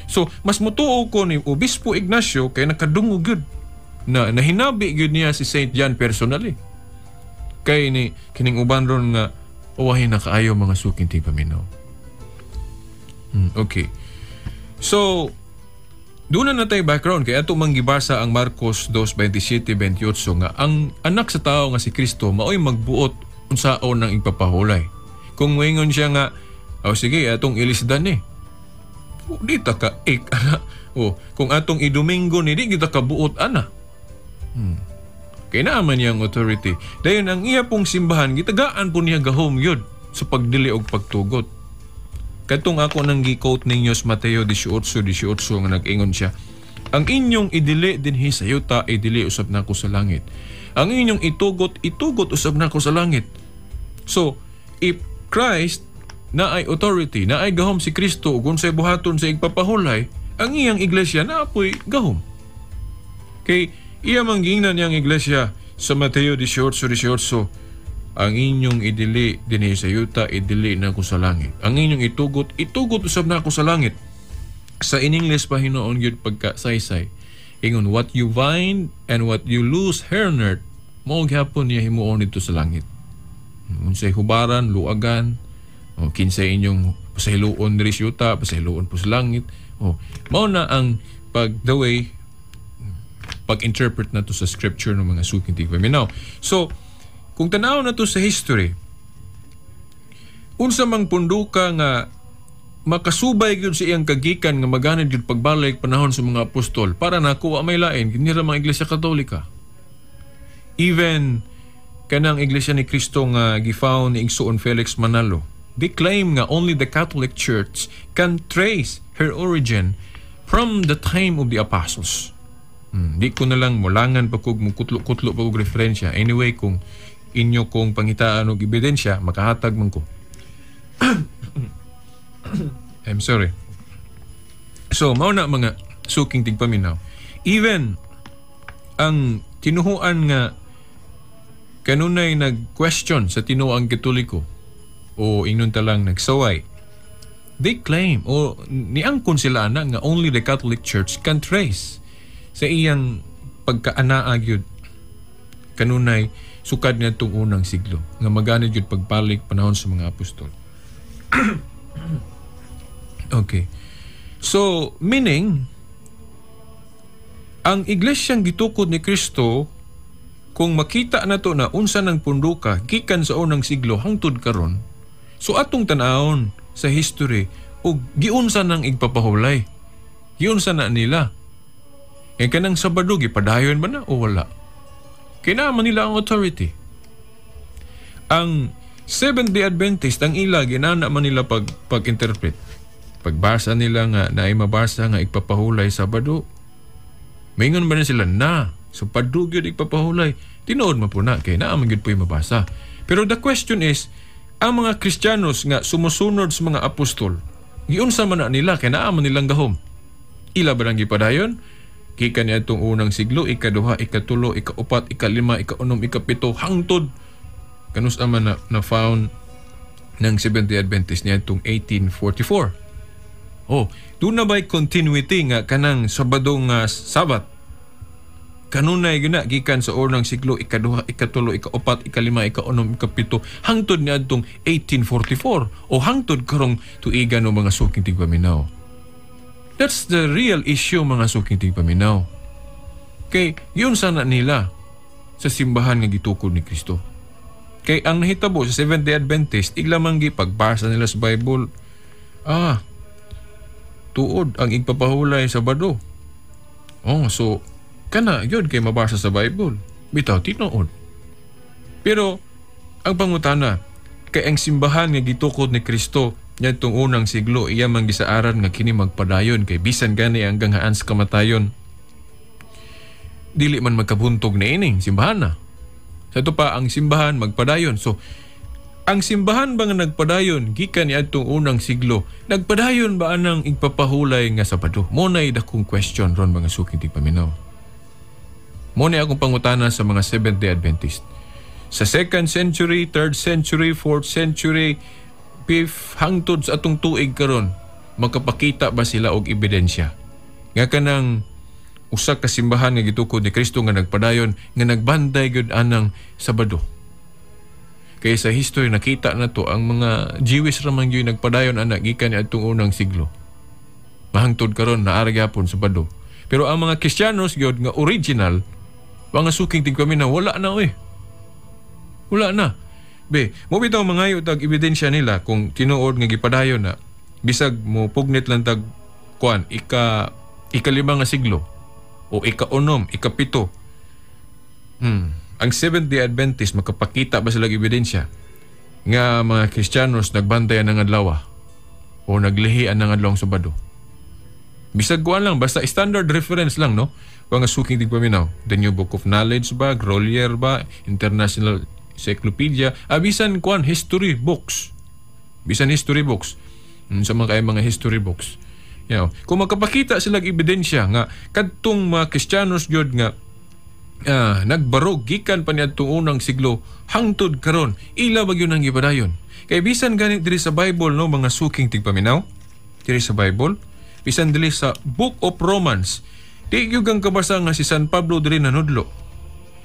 So, mas mutuo ko ni Obispo Ignacio kay nakadungog gyud na nahinabi gyud niya si Saint John personally. Kay ni kining uban ron nga uwahin na kaayo, mga suking tigpaminaw. Okay. So, doon na natay background kay ato mang gibasa ang Marcos 2:27-28 nga ang anak sa tao nga si Kristo maoy magbuot unsaon ng igpapahulay. Kung moingon siya nga, "Oh sige, atong ilisdan ni." Oh, di ta ka ik ana. Oh, kung atong idomingo ni, di kita kabuot ana. Kay naa man niyang authority. Dayon ang iya pong simbahan gitagaan po niya gahom yun sa pagdili og pagtugot. Katong ako nang gi-quote ninyo sa Mateo 18:18 nga nag-ingon siya, "Ang inyong idili dinhi sa yuta, idili usab nako sa langit. Ang inyong itugot, itugot usab nako sa langit." So, if Christ na ay authority, na ay gahom si Kristo ug unsay buhaton sa igpapahulay, ang iyang iglesia na apoy gahom. Kay iya man giingnan niyang iglesia sa Mateo 18:18, "Ang inyong idili dinhi sa yuta, idili nako sa langit. Ang inyong itugot, itugot usab nako sa langit." Sa in English pa hinuon gyud pagka saysay. Ingon, "What you bind and what you loose here on earth, mao gyapon niya himuon dito sa langit." Unsay hubaran, luagan, o kinsay inyong pasahiluon diri sa yuta, pasahiluon po sa langit. O, mao na ang pag the way pag-interpret na to sa scripture ng mga suking tigpaminaw. So, kung tanaw na to sa history, unsa mang punduka nga makasubay gyud sa iyang kagikan nga maganid gyud pagbalik panahon sa mga apostol, para nako wa may lain kini ra mga Iglesia Katolika. Even kanang Iglesia ni Cristo nga gifound ni Igsoon Felix Manalo, they claim nga only the Catholic Church can trace her origin from the time of the apostles. Di ko na lang mulangan pa kog mukutlo-kutlo pa og referensya. Anyway, kung inyo kong pangitaan og ebidensya, makahatag man ko. I'm sorry. So, mao na, mga suking tigpaminaw. Even ang tinuhuan nga kanunay nag-question sa tinuang Katoliko o ingnon ta lang nagsaway, they claim o niangkon sila ana nga only the Catholic Church can trace sa iyang pagkaanaa gyud kanunay sukad ngadtong unang siglo nga maganid gyud pagbalik panahon sa mga apostol. Okay. So, meaning, ang iglesyang gitukod ni Kristo, kung makita nato na unsa ng punduka gikan sa unang siglo hangtod karon, so atong tan-awon sa history ug giunsa nang igpapahulay. Giunsa na nila. E kanang Sabado gipadayon ba na o wala? Kay naa man nila ang authority. Ang Seventh-day Adventist, ang ila ginana man nila pag-interpret. Pagbasa nila nga naay mabasa nga igpapahulay Sabado, maingon ba na sila na so padug gyud igpapahulay. Tinuod man po na kay naa man gyud po'y mabasa. Pero the question is, ang mga Kristiyanos nga sumusunod sa mga apostol, giunsa man na nila kay naa man nilang gahom? Ila ba nang gipadayon? Gikan niadtong unang siglo, ikaduha, ikatulo, ikaupat, ikalima, ikaunom, ikapito, hangtod kanus man na found ng Seventh-day Adventist niadtong 1844. Oh, doon na ba'y continuity nga kanang Sabado nga Sabat? Kanunay gyud na gikan sa unang siglo, ikaduha, ikatulo, ikaupat, ikalima, ikaunom, ikapito, hangtod niadtong 1844 o hangtod karong tuigan o mga suking tigpaminaw. That's the real issue, mga suking tigpaminaw. Kay yun sana nila sa simbahan nga gitukod ni Kristo. Kay ang nahitabo sa Seventh-day Adventist, igla man gipagbasa nila sa Bible, tuod ang igpapahulay sa Sabado. Oh, so kana gyud kay mabasa sa Bible. Bitaw tinuod. Pero ang pangutana, kay ang simbahan nga gitukod ni Kristo niadtong unang siglo, iya man gisaaran nga kini magpadayon kay bisan gani hanggang haan sa kamatayon dili man magkabuntog na ining simbahan na. Sa ito pa ang simbahan magpadayon. So ang simbahan ba nga nagpadayon gikan niadtong unang siglo, nagpadayon ba anang igpapahulay nga Sabado? Mo na'y dakong question ron, mga suking tigpaminaw. Mo na akong pangutana sa mga Seventh-day Adventist. Sa 2nd century, 3rd century, 4th century, 5th, hangtod sa atong tuig karon, makapakita ba sila og ebidensya nga kanang usa ka simbahan nga gitukod ni Kristo nga nagpadayon nga nagbantay gyud anang Sabado? Kay sa history nakita na to ang mga Jewish ra man gyud nagpadayon ana gikan niadtong unang siglo. Mahangtod karon naa ra gyapon Sabado. Pero ang mga Kristiyanos gyud nga original, mga suking tigpaminaw, wala na oy. Wala na. Be, mo bitaw mangayo tag ebidensya nila kung tinuod nga gipadayon na, bisag mo pugnit lang tag kuan ikalima nga siglo o ikaunom, ikapito. Ang Seventh-day Adventist, makapakita ba sila ebidensya nga mga Kristiyanos nagbantay ang adlaw o naglihi ang adlawng Sabado? Bisag kuan lang, basta standard reference lang, no? Mga suking tigpaminaw, The New Book of Knowledge ba, Grolier ba, International Encyclopedia, bisan kuan history books. Bisan history books. Sa mga kay mga history books. You know, kung makapakita sila og ebidensya nga kadtong mga Kristiyanos gyud nga nagbarog gikan pa niadtong unang siglo hangtod karon, ila ba gyud ang gipadayon? Kay bisan gani diri sa Bible, no, mga suking tigpaminaw, diri sa Bible, bisan diri sa Book of Romans, di gyud kang kabasa nga si San Pablo diri nanudlo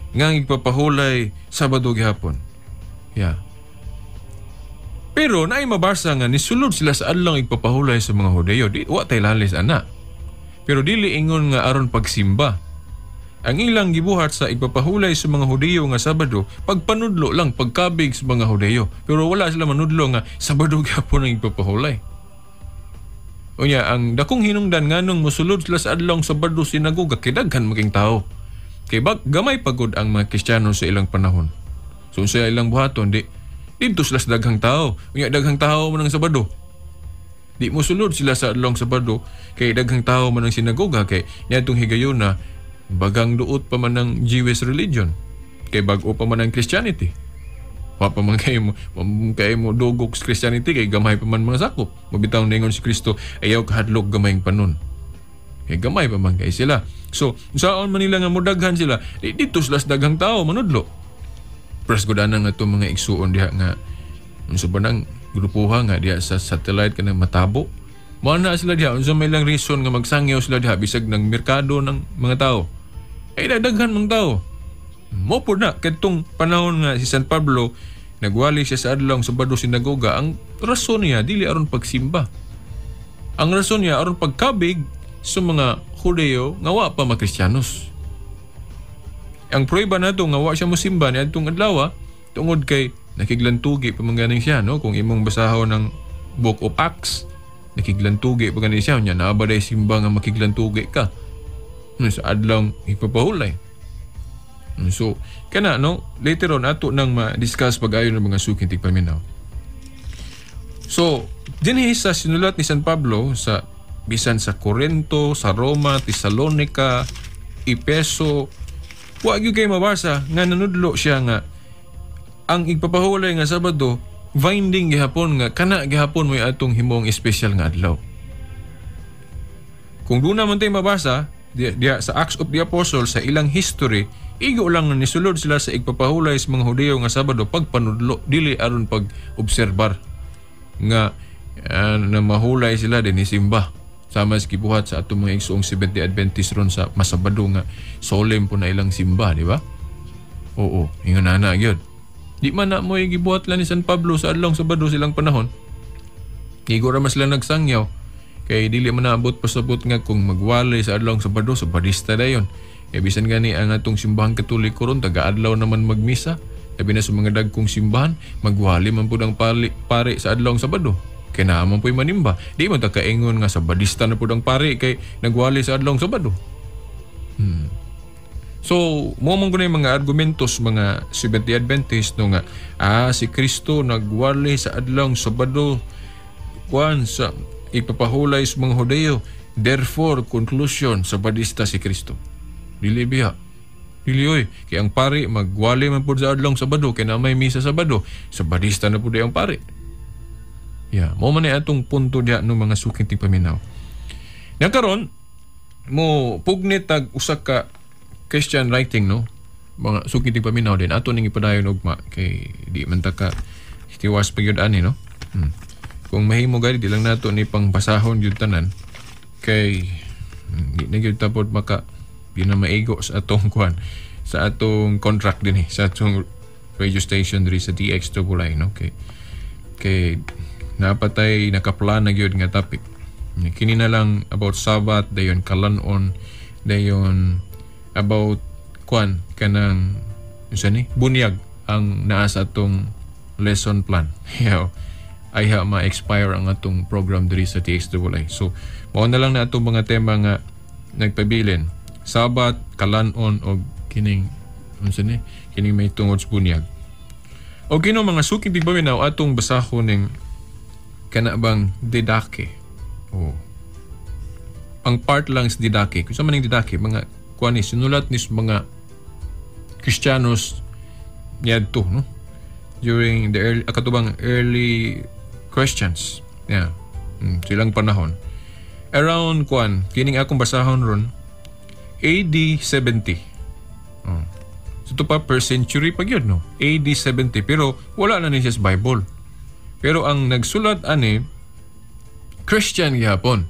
nga ang igpapahulay Sabado gihapon. Yeah. Pero naay mabasa nga nisulod sila sa adlong igpapahulay sa mga Hudeyo. Di wa tay lalis ana. Pero dili ingon nga aron pagsimba. Ang ilang gibuhat sa igpapahulay sa mga Hudeyo nga Sabado, pagpanudlo lang, pagkabig sa mga Hudeyo. Pero wala sila manudlo nga Sabado gihapon ang igpapahulay. Unya, ang dakong hinungdan nganong mosulod sila sa adlong Sabado sinagoga, kay daghan maging tao. Kay gamay pagod ang mga Kristiyano sa ilang panahon. So sa ilang buhaton, di didto sila sa daghang tao. Unya, daghang tao man ang Sabado. Di mosulod sila sa adlong Sabado kay daghang tao man ang sinagoga, kay niadtong higayuna bagang duot pa man ang Jewish religion, kay bag-o pa man ang Christianity. Wa pa man kayo mo dugok sa Christianity kay gamay pa man mga sakop. Mabitaw ningon si Kristo, ayaw kahadlok gamayng panon. Kay gamay pa man kay sila. So, saan man nila nga mudaghan sila, di dito sila sa daghang tao manudlo. Press God ana nga itong mga igsuon diha nga unsa ba nang grupuha nga diha sa satellite kanang matabo. Mo na sila diha, unsa may lang reason nga magsangyaw sila diha bisag ng merkado ng mga tao. Ay daghan mang tao. Mo pud na kadtong panahon nga si San Pablo nagwali siya sa adlong Sabado sinagoga, ang rason niya dili aron pagsimba. Ang rason niya aron pagkabig sa mga Hudeo nga wa pa makristiyanos. Ang prueba nato nga wa siya mosimba niadtong adlaw tungod kay nakiglantugi pa man ganing siya, no? Kung imong basahon ng Book of Acts, nakiglantugi pa gani siya. Nya naa ba day simba nga makiglantugi ka, no, sa adlawng ipapahulay? So kana, no, later on ato nang ma-discuss pag-ayo ng mga suking tigpaminaw. So dinhi sa sinulat ni San Pablo sa bisan sa Corinto, sa Roma, Tesalonica, Epeso, wa gyud kay mabasa nga nanudlo siya nga ang igpapahulay nga Sabado binding gihapon, nga kana gihapon mo'y atong himong espesyal nga adlaw. Kung doon naman tayo mabasa diya sa Acts of the Apostles, sa ilang history, igo lang na nisulod sila sa igpapahulay sa mga Hudeo nga Sabado pagpanudlo, dili aron pag-obserbar nga na mahulay sila din simba sama sa gibuhat sa atong mga igsoong Seventh-day Adventist ron sa Masabado nga solemn po na ilang simba, di ba? Oo, ingon na gyud. Di man na mo gibuhat lang ni San Pablo sa adlawng Sabado silang panahon. Igo ra man sila nagsangyaw kay dili man naabot pasabot nga kung magwalay sa adlawng Sabado, Sabadista dayon. Kay bisan gani ang atong simbahang Katoliko ron, taga-adlaw naman magmisa. Labi na sa mga dagkong simbahan, magwali man pud ang pare sa adlawng Sabado. Kay naa man po'y manimba. Di man ta kaingon nga Sabadista na pud ang pare kay nagwali sa adlawng Sabado. So, mo man yung mga argumentos mga Seventh-day Adventist, no, nga si Kristo nagwali sa adlawng Sabado kuan sa ipapahulay sa mga Hudeo. Therefore, conclusion, Sabadista si Kristo. Dili biya. Dili oy. Kay ang pari magwali man pud sa adlawng Sabado kay na may misa Sabado. Sabadista na pud ang pari. Yeah, mo man ni atong punto diha, no, mga suking tigpaminaw. Nya karon mo pugnit tag usa ka Christian writing, no? Mga suking tigpaminaw din ato ning ipadayon ugma kay di man ta ka tiwas pa gyud ani, no. Kung mahimo gani, di lang nato ni pangbasahon gyud tanan kay di na gyud ta pod maka, di na maigo sa atong kuan, sa atong contract din eh, sa atong radio station diri sa DXAA, no, kay napatay nakaplan na gyud nga topic. Kini na lang about Sabbath, dayon kalanon, dayon about kuan, kanang unsa ni, bunyag ang naa sa atong lesson plan. Yaw ay ha ma-expire ang atong program diri sa TXAA. So mao na lang na atong mga tema nga nagpabilin: Sabbath, kalanon og kining unsa ni, kining may tungod sa bunyag. O kino, mga suking tigpaminaw, atong basahon ning kana bang Didache. Oh. Ang part lang sa Didache. Kung sa man ning Didache, mga kuan ni, sinulat ni sa mga Kristiyanos niadto, no? During the early, katubang early Christians. Yeah. Silang panahon. Around kuan, kining akong basahon ron, AD 70. Oh. So ito pa per century pa gyud, no? AD 70, pero wala na ni siya sa Bible. Pero ang nagsulat ani Christian gihapon.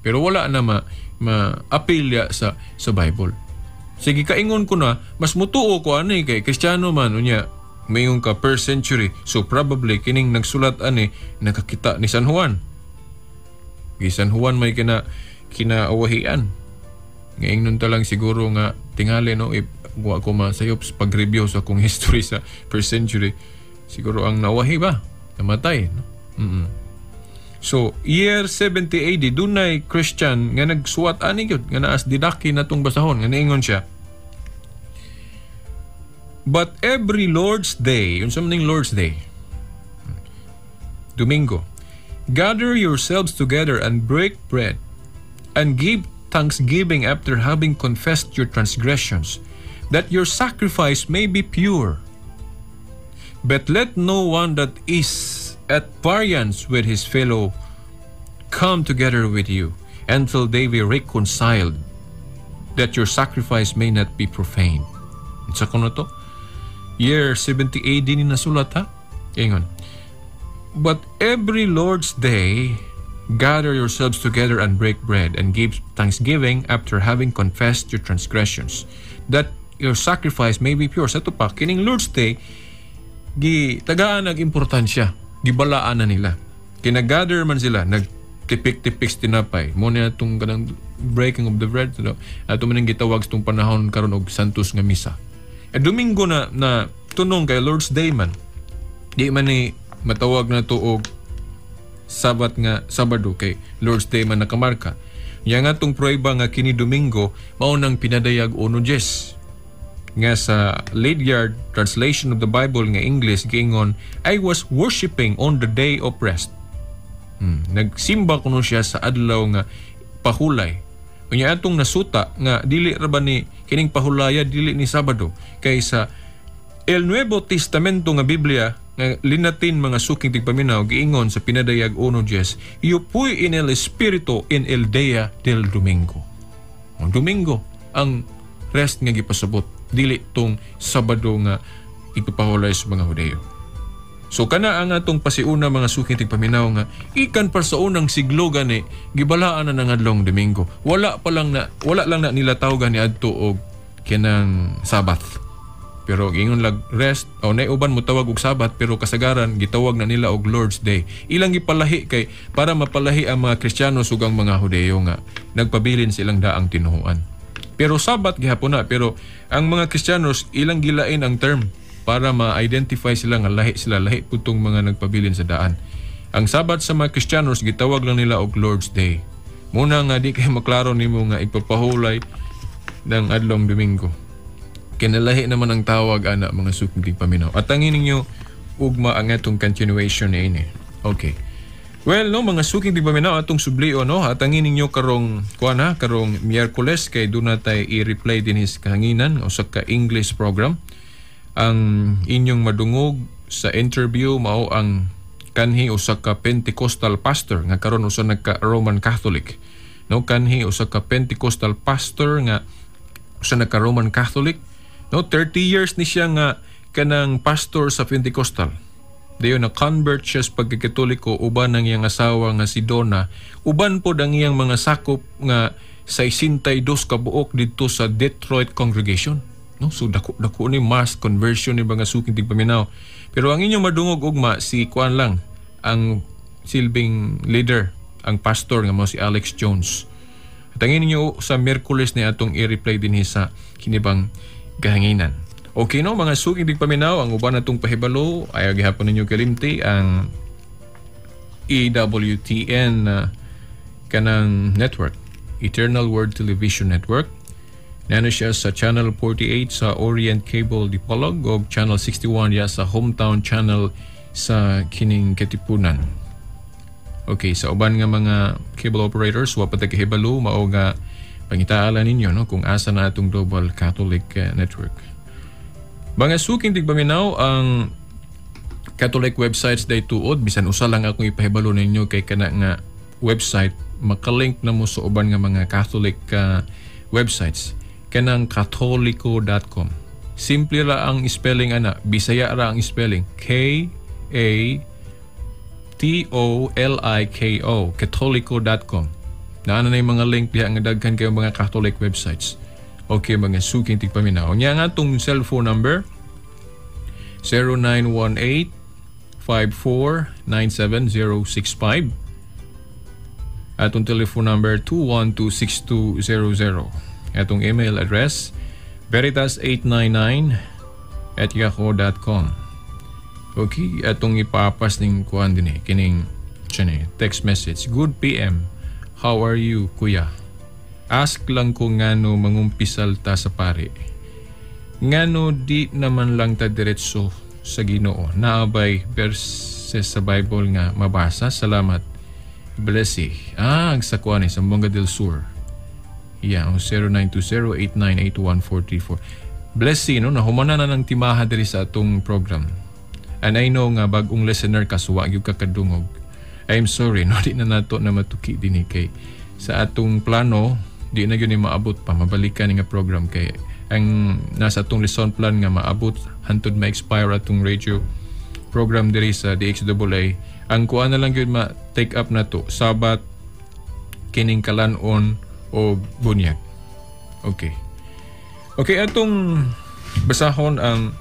Pero wala na ma ma-apilya sa Bible. Sige, kaingon ko na, mas mutuo ko ani kay Kristiyano man, unya mayon ka per century. So probably kining nagsulat ani nakakita ni San Juan. Gi San Juan may kinaawahian. Ngayon ta lang siguro nga tingali, no, if wa ko masayop sa pag-review sa akong history sa first century, siguro ang nawahi ba namatay, no? So year 70 AD, dunay Christian nga nagsuwat ani gyud nga naas Didache natong basahon nga niingon siya, "But every Lord's Day," unsa man ning Lord's Day? Domingo. "Gather yourselves together and break bread and give thanksgiving after having confessed your transgressions, that your sacrifice may be pure. But let no one that is at variance with his fellow come together with you until they be reconciled, that your sacrifice may not be profaned." Sa kuno to? Year 70 AD ni nasulat ha? Ingon. "But every Lord's Day, gather yourselves together and break bread and give thanksgiving after having confessed your transgressions, that your sacrifice may be pure." Sa ito pa, kining Lord's Day, gi tagaan ang importansya, gibalaan na nila. Kinagather man sila, nag Tipik-tipik sa tinapay. Mo ni atong kanang breaking of the bread, no? Ato man gitawag sa tong panahon karon og Santos nga misa. E Domingo na na tunong kay Lord's Day man. Di man ni matawag na to og Sabat nga Sabado kay Lord's Day man nakamarka. Nya nga atong prueba nga kini Domingo mao nang Pinadayag 1:10 nga sa Ledyard Translation of the Bible nga English giingon, "I was worshiping on the day of rest." Nagsimba kuno siya sa adlaw nga pahulay. Unya atong nasuta nga dili ra ba ni kining pahulaya, dili ni Sabado, kay sa El Nuevo Testamento nga Biblia nga Linatin, mga suking tigpaminaw, giingon sa Pinadayag 1:10, "Yo fui en el espíritu en el día del domingo." Ang Domingo ang rest nga gipasabot, dili tong Sabado nga ipapahulay sa mga Hudeyo. So kana ang atong pasiuna, mga suking tigpaminaw, nga ikan pa sa unang siglo gani gibalaan na ng adlong Domingo. Wala lang na nila tawgan ni adto og kinang Sabbath. Pero ingon lag rest o nay uban mo tawag og Sabbath, pero kasagaran gitawag na nila og Lord's Day. Ilang gipalahi kay para mapalahi ang mga Kristiyano ug ang mga Hudeyo nga nagpabilin silang daang tinuhuan. Pero Sabbath gihapon na, pero ang mga Kristiyanos ilang gilain ang term para ma-identify sila nga lahi sila, lahi putong mga nagpabilin sa daan. Ang Sabat sa mga Kristiyanos gitawag lang nila og Lord's Day. Muna nga di kay maklaro nimo nga ipapahulay ng adlong Domingo. Kinalahi naman ang tawag ana, mga suking tigpaminaw. At angin ninyo ugma ang atong continuation ni ini. Okay. Well, no, mga suking tigpaminaw, atong sublio, no, at angin ninyo karong kuan ha, karong Miyerkules kay duna tay i-replay dinhi sa kahanginan usa ka English program. Ang inyong madungog sa interview mao ang kanhi usa ka Pentecostal pastor nga karon usa na ka Roman Catholic. No, kanhi usa ka Pentecostal pastor nga usa na ka Roman Catholic. No, 30 years ni siya nga kanang pastor sa Pentecostal. Dayon na convert siya sa pagkakatoliko uban ang iyang asawa nga si Donna. Uban pod ang iyang mga sakop nga 62 ka buok didto sa Detroit congregation. No, so dako dako ni mass conversion ni mga suking tigpaminaw. Pero ang inyong madungog ugma si kuan lang, ang silbing leader, ang pastor nga mo si Alex Jones. At ang inyo sa Miyerkules ni atong i-replay dinhi sa kinibang kahanginan. Okay no, mga suking tigpaminaw, ang uban natong pahibalo ay gihapon ninyo kalimti ang EWTN kanang network, Eternal Word Television Network. Nano siya sa Channel 48 sa Orient Cable Dipolog o Channel 61 ya sa Hometown Channel sa kining Katipunan. Okay, sa uban nga mga cable operators, wa pa ta kahibalo, mao nga pangitaala ninyo, no, kung asa na atong Global Catholic Network. Mga suking tigpaminaw, ang Catholic websites day tuod, bisan usa lang akong ipahibalo ninyo kay kana nga website makalink na mo sa uban nga mga Catholic websites, kanang katoliko.com. Simple ra ang spelling ana, Bisaya ra ang spelling. K A T O L I K O, katoliko.com. Naana na yung mga link diha nga daghan kayo mga Catholic websites. Okay, mga suking tigpaminaw. Nya nga atong cellphone number 0918 5497065. Atong telephone number 2126200. Atong email address veritas899@yahoo.com. Okay, atong ipapas ning kuan din eh, kining siya ni, text message. "Good PM. How are you, kuya? Ask lang ko ngano mangumpisal ta sa pari. Ngano di naman lang ta diretso sa Ginoo? Naabay verses sa Bible nga mabasa? Salamat. Blessy." Ah, ang sa kuan eh, sa Zamboanga del Sur. Yeah, ang 0920-8981434. Blessy, no, nahumana na ng timaha diri sa atong program. And I know nga bagong listener ka, so wa gyud ka kadungog. I'm sorry, no, di na nato na matuki dinhi kay sa atong plano, di na gyud ni maabot pa, mabalikan ni nga program kay ang nasa atong lesson plan nga maabot hantod ma-expire atong radio program diri sa DXAA. Ang kuan na lang gyud ma-take up na to, Sabat, kining kalanon o bunyag. Okay. Okay, atong basahon ang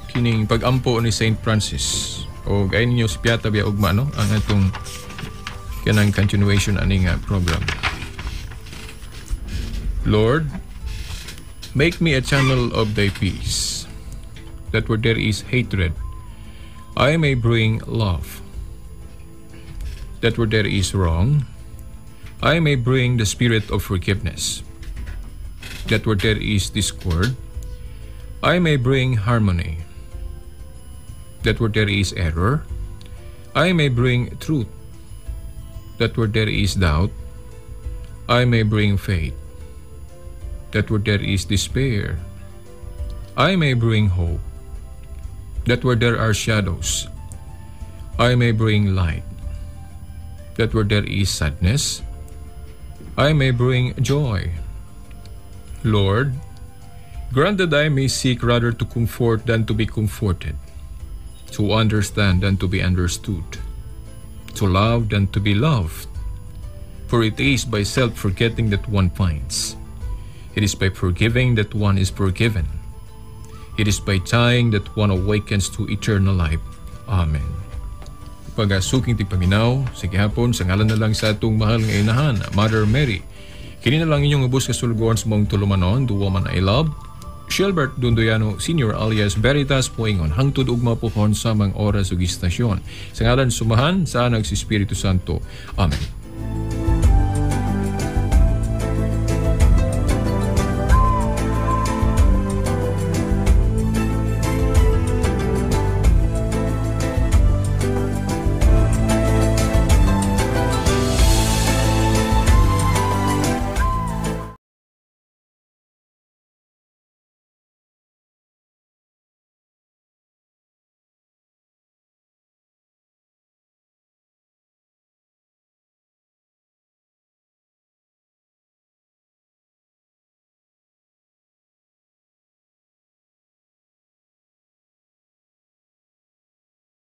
kining pag-ampo ni Saint Francis. O ay ninyo si Piata biya ugma, no, ang atong Kanang continuation ani nga program. Lord, make me a channel of thy peace, that where there is hatred, I may bring love. That where there is wrong, I may bring the spirit of forgiveness. That where there is discord, I may bring harmony. That where there is error, I may bring truth. That where there is doubt, I may bring faith. That where there is despair, I may bring hope. That where there are shadows, I may bring light. That where there is sadness, I may bring joy. Lord, grant that I may seek rather to comfort than to be comforted, to understand than to be understood, to love than to be loved. For it is by self-forgetting that one finds. It is by forgiving that one is forgiven. It is by dying that one awakens to eternal life. Amen. Pagasuking tigpaminaw, sa gihapon, sa ngalan na lang sa atong mahal nga inahan, Mother Mary. Kini na lang inyong ubos kasulgoan sa mong tulumanon, the woman I love, Shelbert Dondoyano Sr. alias Veritas Poingon, hangtod ugma pohon sa mga oras ug istasyon. Sa ngalan sa Amahan, sa Anak, sa Espiritu Santo. Amen.